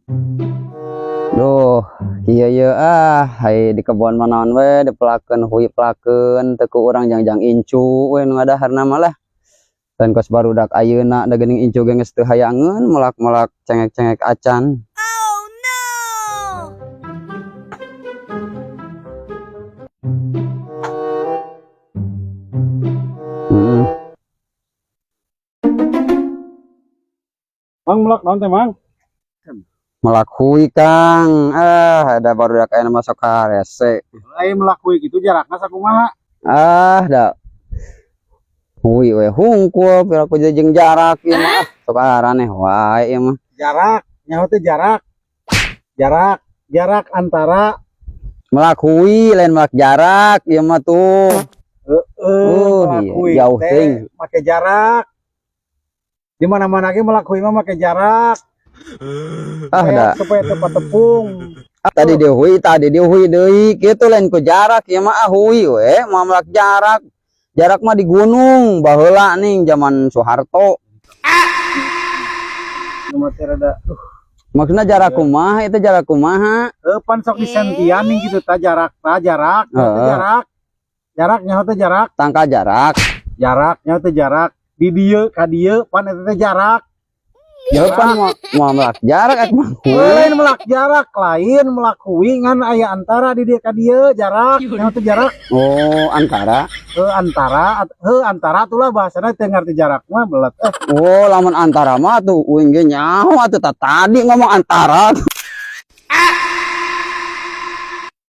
Duh, iya iya ah, hai di kebon mah naon we dipelakeun hui pelakeun teu ku urang jang-jang incu we nu ngadaharna mah lah. Dan kos barudak ayeuna da geuning incu ge geus teu hayangeun melak-melak cengek-cengek acan. Oh no! Heeh. Mang melak naon teh, Mang? Melak hui, Kang. Ah, ada barudak ayeuna masuk harese. Lain melak hui gitu jarakna sakumaha? Ah, da hui we hungkul piraku jeung jarak ieu mah. Ah, sok araneh wae ieu mah. Jarak, nyaho teh jarak. Jarak, jarak antara Melak hui lain melak jarak ieu mah tuh. Heeh, Oh, melak iya, hui jauh teh teuing. Make jarak. Di mana-mana ge melak hui mah make jarak. Ah, Supaya, da. supaya tepat tepung. Ah, tadi dihui, tadi dihui deui kitu lain ku jarak ieu mah, ah hui we moal melak jarak. Jarak mah di gunung baheula ning zaman Soeharto. Nu teh rada Maksudnya jarak kumaha itu, jarak kumaha? Pan sok disentian ning gitu ta jarak ta jarak, nyaho teh jarak. Jarak nyaho teh jarak, Tangka jarak. Jarak nyaho teh jarak. Di dieu ka dieu pan eta teh jarak. Ya pan moal moal melak jarak atuh mah hui. Lain melak jarak, lain melak hui ngan aya antara di dieu ka dieu jarak, nyaho teh jarak. Oh, antara. Antara antara itulah bahasana teu ngarti jarak mah belet. Oh, lamun antara mah tuh uing ge nyaho atuh tadi ngomong antara.